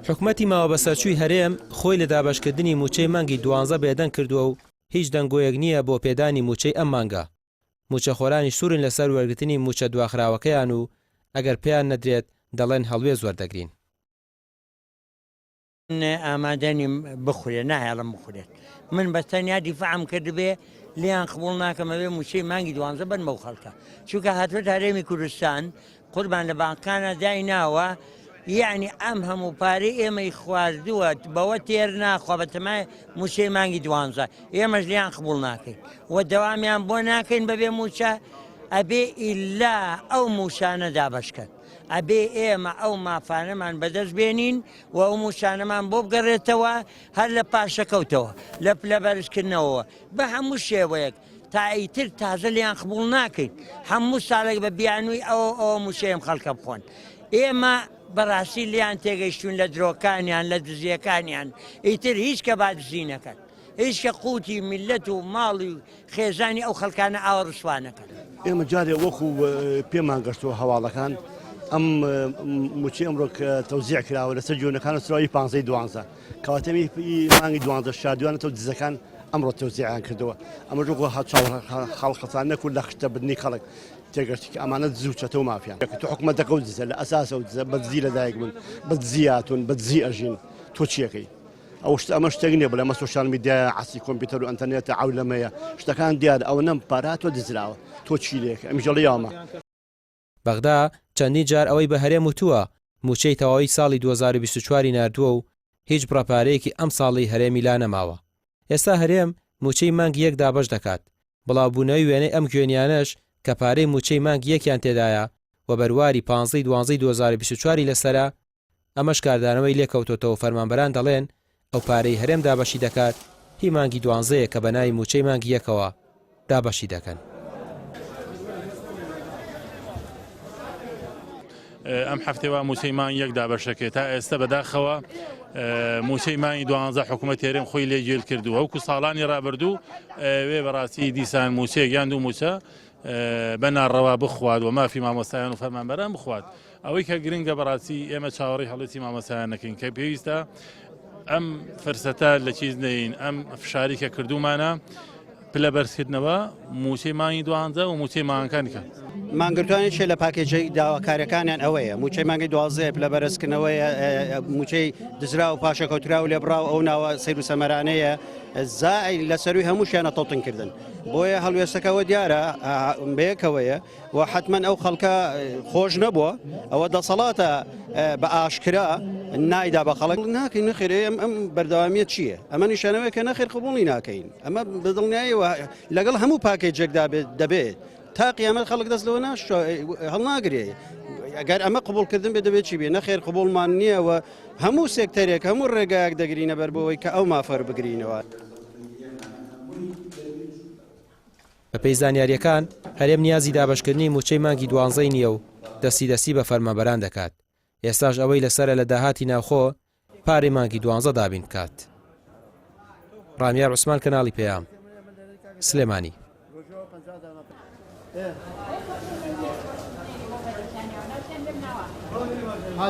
حکومەتی ماوەبەسەرچووی هەرێم خۆی لە دابەشکردنی مووچەی مانگی دوانزە بێدەنگ کردووە و هیچ دەنگۆیەک نییە بۆ پێدانی مووچەی ئەم مانگە. مووچەخۆرانیش سوورن لەسەر وەرگرتنی مووچە دواخراوەکەیان و ئەگەر پێیان نەدرێت دەڵێن هەڵوێست وەردەگرین. ئامادە نیم بخورێ ناهێڵم بخورێت من بە تەنیا دیفاعم کردبێ لیان قبول ناکەم ئەبێ مووچەی مانگی دوانزە بن بەو خەڵکە چونکە هاتووەتە هەرێمی کوردستان قوربان لە بانکانە دایناوە یعنی ئەم هەموو پارەی ئێمەی خواردووە بەوە تێر ناخوا بەتەمای مووچەی مانگی دوانزە ئێمەش لیان قبول ناکەین و دەوامیان بۆ ناکەین بەبێ مووچە ئەبێ ئیلا ئەو مووچانە دابەشکەن ئەبێ ئێمە ئەو مافانەمان بەدەست بێنین و ئەو مووچانەمان بۆ بگەڕێتەوە هەر لە پاشەکەوتەوە لە پلە بەرزکردنەوە بە هەموو شێوەیەک تا ئیتر تازە لێیان قبوڵ ناکەین هەموو ساڵێک بە بیانووی ئەوە ئەوە مووچەی ئەم خەڵکە بخۆن ئێمە بەڕاستی لێیان تێگەیشتوون لە درۆکانیان لە دزیەکانیان ئیتر هیچ کە با دزی نەکەن هیچ کە قوتی میلەت و ماڵی و خێزانی ئەو خەڵکانە ئاوا ڕسوا نەکەن. ئێمە جارێ وەکو پێمان گەشتووە هەواڵەکان ئەم موچەی ئەمڕۆ کە تەوزیع کراوە لەسەر جوێنەکان سراوی پانزەی دوانزە کەواتە مانگی دوانزە شاردوانەتەوە دزەکان ئەمڕۆ تەوزیعیان کردەوە ئەمە وەکو هەڵخەسان نەکو لە خشتە بردنی خەڵک تێگەشتی کە ئەمانە دز و چەتە و مافیان کە تۆ حکومەتەکە و دزە لە ئەساسە و دزە بە دزی لەدایک بوون بە دزی هاتوون بە دزی ئەژین تۆ چیەکەی ئەو شتە ئەمە شتێک نییە بڵێ ئەمە سۆشیال میدیایە عەسری کۆمپیوتەر و ئەنتەرنێتە عەولەمەیە شتەکان دیارە ئەوە نەم پارە تۆ دزراوە تۆ چی لێکە ئەمیش دەڵێ یاومە. بەغدا چەندین جار ئەوەی بە هەرێم وتووە، مووچەی تەواوی ساڵی 2024 ی ناردووە و هیچ بڕە پارەیەکی ئەمساڵی هەرێمی لا نەماوە. ئێستا هەرێم مووچەی مانگی یەک دابەش دەکات، بڵاوبوونەوەی وێنەی ئەم گوێنیانەش کە پارەی مووچەی مانگی یەکیان تێدایە و بەرواری پانزە ی دوانزەی 2024 ی لەسەرە، ئەمەش کاردانەوەی لێکەوتۆتەوە فەرمانبەران دەڵێن ئەو پارەی هەرێم دابەشی دەکات هی مانگی دوانزەیە کە بەناوی مووچەی مانگی یەکەوە دابەشی دەکەن. ئەم هەفتەیە وا مووچەی مانگی یەک دابەشەکرێت تا ئێستا بەداخەوە مووچەی مانگی دوانزە حکوومەت هەرێم خۆی لێ گێل کردووە وەکو ساڵانی ڕابردوو وێ بەڕاستی دیسان مووچەیەک یان دوو مووچە بە ناڕەوا بخوات و مافی مامۆستایان و فەرمانبەران بخوات ئەوەی کە گرنگە بەڕاستی ئێمە چاوەڕێی هەڵێتی مامۆستایان نەکەین کە پێویستە ئەم فرسەتە لە چیز نەین ئەم فشاری کە کردومانە پلە بەرزکردنەوە موچەی مانگی دوانزە و موچەی مانگەکانی کە. مانگرتوان یەکێ لە پاکێجەی داواکاریەکانیان ئەوەیە موچەی مانگی دوازدەیە پلە بەرزکردنەوەیە موچەی دزراو پاشەکەوتراو لێبڕاو ئەو ناوە سەیر و سەمەرانەیە زائید لە سەروی هەمووشیانە تەوتنکردن بۆیە هەڵوێستەکەەوە دیارە بەیەکەوەیە و حەتمەن ئەو خەڵکە خۆش نەبووە ئەوە دەسەڵاتە بە ئاشکرا نایدا بە خەڵک ناکەین نەخێر ئەم ئەم بەردەوامیە چییە ئەمە نیشانەوەی کە نەخێر قبوڵی ناکەین ئەمە بەدڵنیایەوە لەگەڵ هەموو پاکێجێکدا بێت دەبێت تا قیامەت خەڵک دەست لەوە ناش هەڵناگرێ ئەگەر ئەمە قبولکردن بێ دەبێت چی بێ نەخێر قبولمان نییە و هەموو سێکتەرێک هەموو ڕێگایەک دەگرینە بەر بۆەوەی کە ئەو مافەر بگرینەوە. بەپێی زانیارییەکان، هەرێم نیازی دابەشکردنی مووچەی مانگی دوانزەی نییە و دەستی دەستی بە فەرمانبەران دەکات، ئێستاش ئەوەی لەسەرە لە داهاتی ناوخۆ پارەی مانگی دوانزە دابین بکات. ڕامیار عوسمان کەناڵی پەیام، سلێمانی.